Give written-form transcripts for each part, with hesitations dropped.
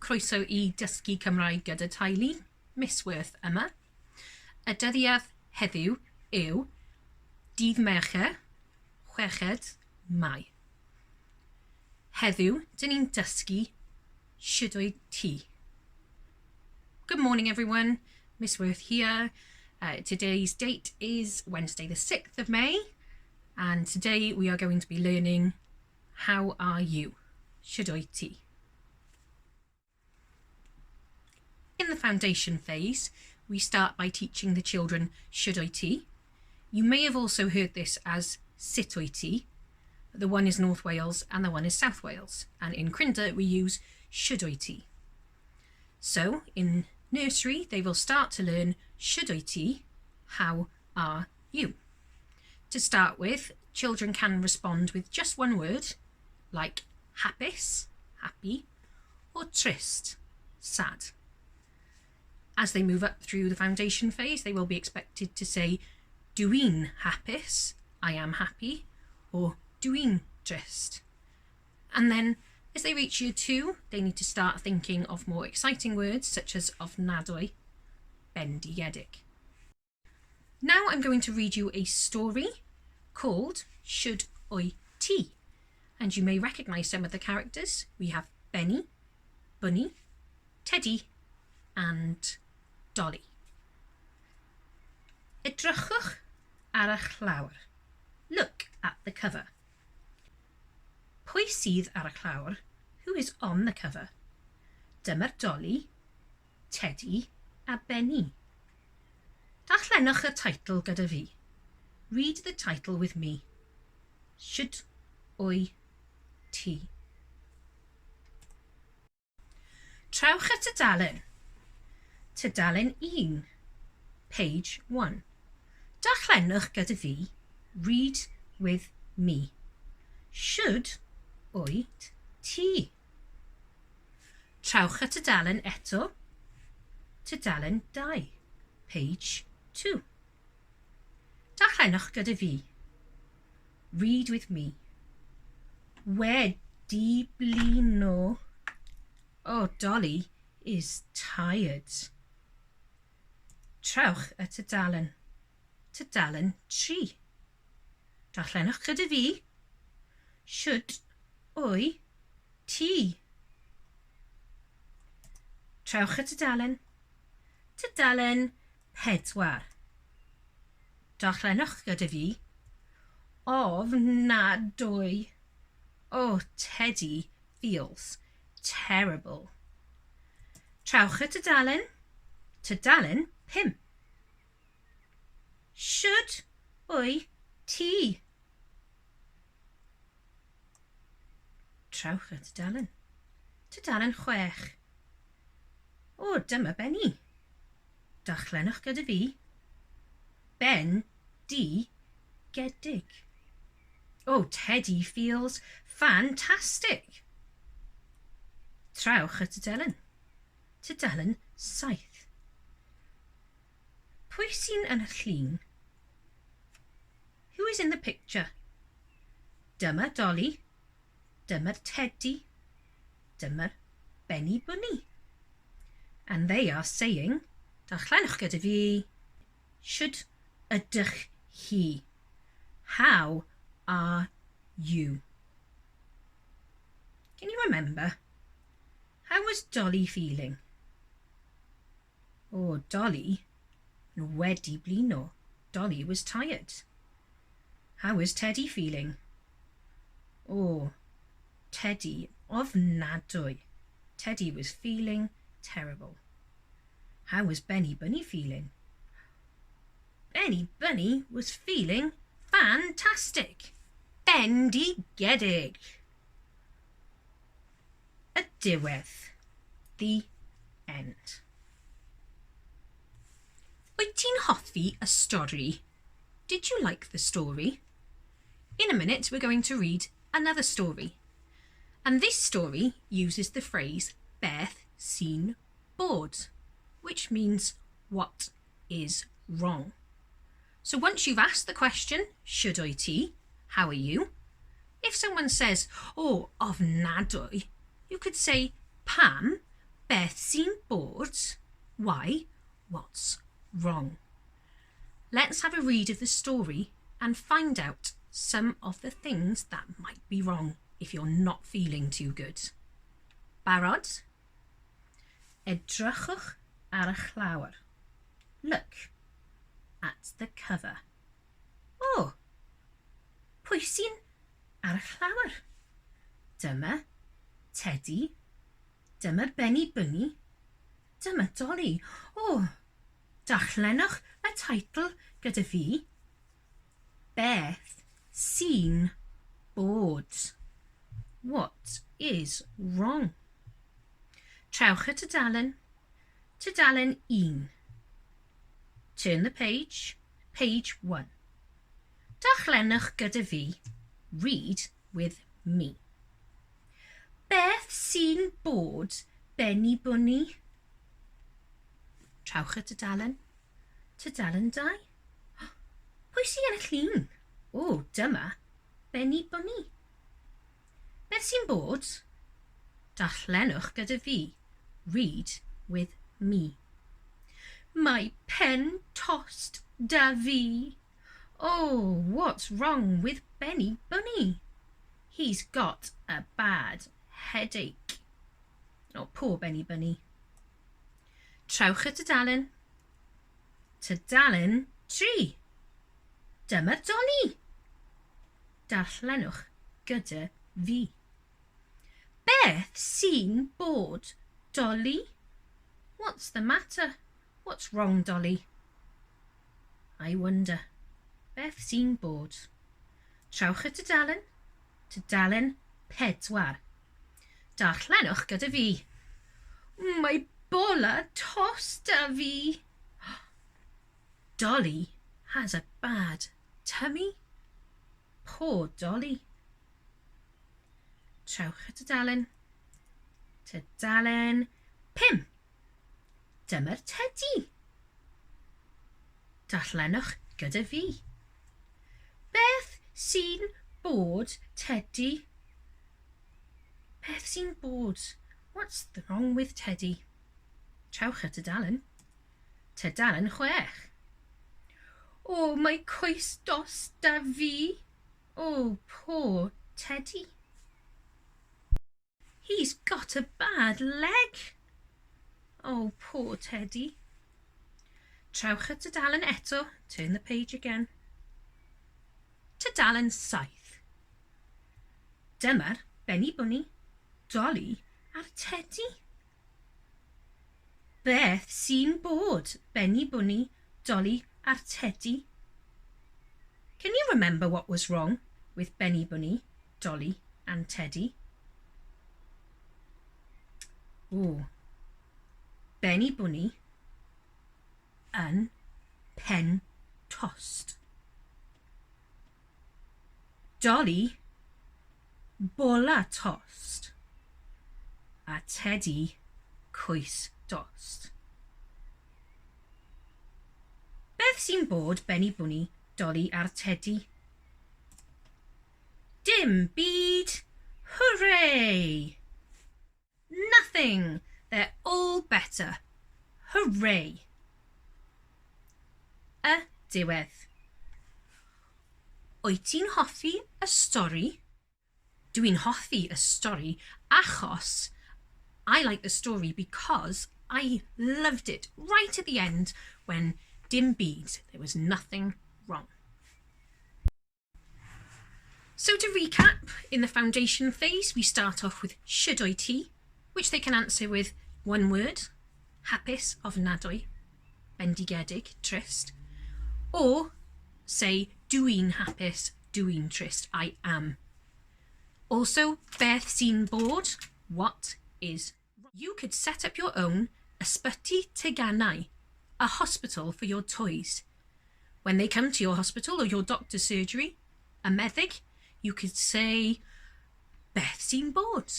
Croeso i Dysgu Cymraeg gyda Teulu, Miss Worth yma. Y dyddiad heddiw yw Dydd Mercher, Chweched Mai. Heddiw, dyn ni'n dysgu Shwd wyt ti? Good morning everyone, Miss Worth here. Uh, today's date is Wednesday the 6th of May and today we are going to be learning How are you? Shwd wyt ti? In the foundation phase, we start by teaching the children Shwd wyt ti? You may have also heard this as Sut wyt ti? The one is North Wales and the one is South Wales. And in Crindau, we use Shwd wyt ti? So, in nursery, they will start to learn Shwd wyt ti? How are you? To start with, children can respond with just one word, like hapus, happy, or trist, sad. As they move up through the foundation phase, they will be expected to say Dwi'n hapus, I am happy, or Dwi'n trist. And then as they reach year two, they need to start thinking of more exciting words such as ofnadwy, bendigedig. Now I'm going to read you a story called Shwd Wyt Ti? And you may recognise some of the characters. We have Benny, Bunny, Teddy and Dolly. Edrychwch ar y clawr. Look at the cover. Pwy sydd ar y clawr? Who is on the cover? Dyma'r Dolly, Tedi a Benny. Darllenwch y teitl gyda fi. Read the title with me. Shwd wyt ti? Trowch y tudalen. Tudalen 1. Page 1. Darllenwch gyda fi. Read with me. Shwd wyt ti? Trowch y tudalen eto. Tudalen 2. Page 2. Darllenwch gyda fi. Read with me. Wedi blino. Oh, Dolly is tired. Trowch y tudalen. Tudalen 3. Darllenwch gyda fi. Shwd wyt ti? Trowch y tudalen. Tudalen 4. Darllenwch gyda fi. Ofnadwy. Oh, Teddy feels terrible. Trowch y tudalen. Tudalen 5. Shwd wyt ti? Trowch y tudalen. Tudalen 6. O, dyma Benny. Darllenwch gyda fi. Ben di gedig. Oh, Teddy feels fantastic. Trowch y tudalen. Tudalen 7. Pwy sy'n yn y llun? Who is in the picture? Dyma Dolly. Dyma'r Teddy. Dyma'r Benny Bunny. And they are saying, darllenwch gyda fi, shwd ydych chi? How are you? Can you remember? How was Dolly feeling? Oh, Dolly yn wedi blino. Dolly was tired. How is Teddy feeling? Oh, Teddy ofnadwy. Teddy was feeling terrible. How was Benny Bunny feeling? Benny Bunny was feeling fantastic. Bendigedig. Y diwedd. The end. Wyt ti'n hoffi y stori? Did you like the story? In a minute we're going to read another story. And this story uses the phrase Beth sy'n bod, which means what is wrong. So once you've asked the question, shwd wyt ti? How are you? If someone says, oh, ofnadwy, you could say, pam? Beth sy'n bod? Why? What's wrong? Let's have a read of the story and find out some of the things that might be wrong if you're not feeling too good. Barod? Edrychwch ar y llawr. Look at the cover. O! Pwy sy'n ar y llawr? Dyma Teddy. Dyma Benny Bunny. Dyma Dolly. O! Darllenwch y teitl gyda fi. Beth sy'n bod? What is wrong? Trowch y tudalen. Tudalen 1. Turn the page. Page 1. Darllenwch gyda fi. Read with me. Beth sy'n bod, Benny Bunny? Trowch y tudalen. Tudalen 2. Pwy sy'n yn y llun? O, dyma Benny Bunny. Beth sy'n bod? Darllenwch gyda fi. Read with me. Mae pen tost 'da fi. Oh, what's wrong with Benny Bunny? He's got a bad headache. Oh, poor Benny Bunny. Trowch y tudalen. Tudalen 3. Dyma Dolly. Darllenwch gyda fi. Beth sy'n bod, Dolly? What's the matter? What's wrong, Dolly? I wonder. Beth sy'n bod? Trowch y tudalen. Tudalen 4. Darllenwch gyda fi. Mae bola tost 'da fi. Dolly has a bad tummy. Poor Dolly. Trowch y tudalen. Tudalen 5. Dyma'r tedi. Darllenwch gyda fi. Beth sy'n bod, Teddy? Beth sy'n bod? What's the wrong with Teddy? Trowch y tudalen. Tudalen 6. O, mae coes dost 'da fi. Oh, poor Teddy. He's got a bad leg. Oh, poor Teddy. Trowch y tudalen eto. Turn the page again. Tudalen 7. Dyma'r Benny Bunny, Dolly a'r Teddy. Beth sy'n bod, Benny Bunny, Dolly a'r Teddy? Can you remember what was wrong with Benny Bunny, Dolly and Teddy? Ooh. Benny Bunny yn pen tost. Dolly bola tost. A Teddy coes dost. Beth sy'n bod, Benny Bunny, Dolly a'r Teddy? Dim byd! Hooray! Nothing! They're all better. Hooray! Y diwedd. Wyt ti'n hoffi y stori? Dwi'n hoffi y stori achos I like the story because I loved it right at the end when dim byd, there was nothing wrong. So to recap, in the foundation phase, we start off with shwd wyt ti, which they can answer with one word, hapus, ofnadwy, bendigedig, trist, or say dwi'n hapus, dwi'n trist, I am. Also, beth sy'n bod, what is. You could set up your own ysbyty teganau, a hospital for your toys. When they come to your hospital or your doctor's surgery, a meddyg, you could say, Beth sy'n bod?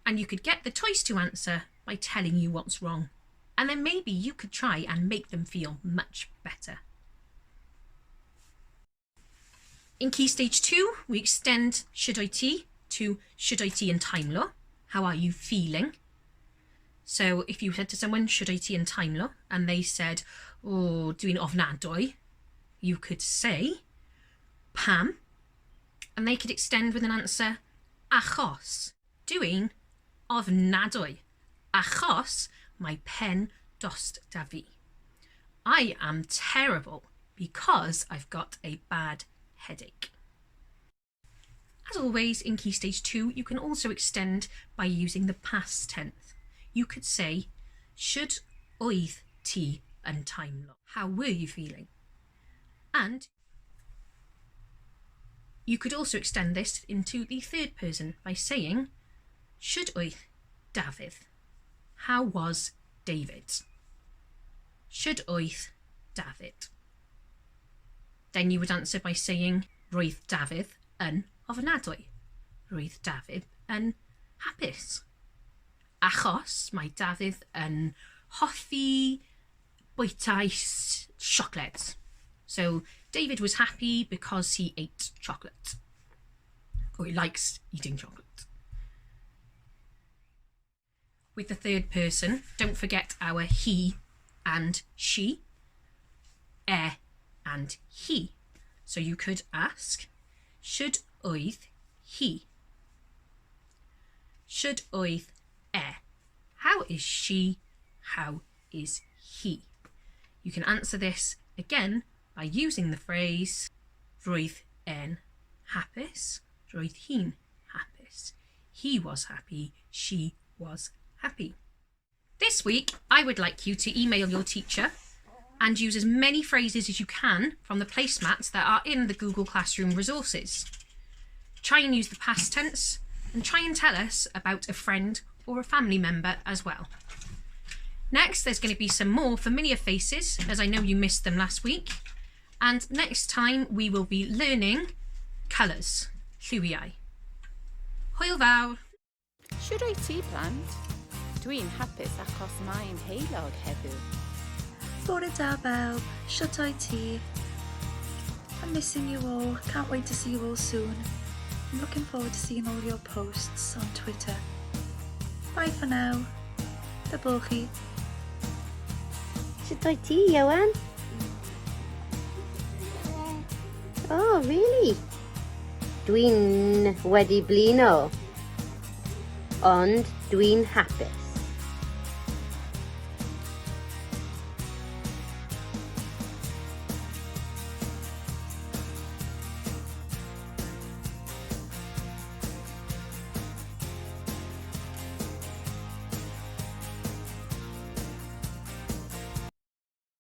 And you could get the toys to answer by telling you what's wrong. And then maybe you could try and make them feel much better. In Key Stage 2, we extend Shwd wyt ti to Shwd wyt ti yn teimlo? How are you feeling? So if you said to someone, shwd wyt ti yn teimlo? And they said, oh, dwi'n ofnadwy. You could say, pam? And they could extend with an answer, achos. Dwi'n ofnadwy. Achos mae pen dost 'da fi. I am terrible because I've got a bad headache. As always, in Key Stage 2, you can also extend by using the past tense. You could say, Shwd oedd ti yn teimlo? How were you feeling? And you could also extend this into the third person by saying, Shwd oedd Dafydd? How was David? Shwd oedd Dafydd? Then you would answer by saying, Roedd Dafydd yn ofnadwy. Roedd Dafydd yn hapus. Achos mae Dafydd yn hoffi bwyta siocled. So David was happy because he ate chocolate. Or he likes eating chocolate. With the third person, don't forget our he and she, e and he. So you could ask, Shwd oedd hi? Shwd oedd e? How is she? How is he? You can answer this again by using the phrase Roedd e'n hapus, roedd hi'n hapus. He was happy, she was happy. This week, I would like you to email your teacher and use as many phrases as you can from the placemats that are in the Google Classroom resources. Try and use the past tense and try and tell us about a friend or a family member as well. Next, there's going to be some more familiar faces, as I know you missed them last week. And next time, we will be learning colours, lliwiau. Hwyl fawr! Shwd wyt ti, plant? Dwi'n hapus achos mae'n heulog heddiw. Bore da bawb, shwt wyt ti? I'm missing you all, can't wait to see you all soon. I'm looking forward to seeing all your posts on Twitter. Bye for now. Dy chi. Sut wyt ti, Iwan? Oh, really? Dwi'n wedi blino, ond dwi'n hapus.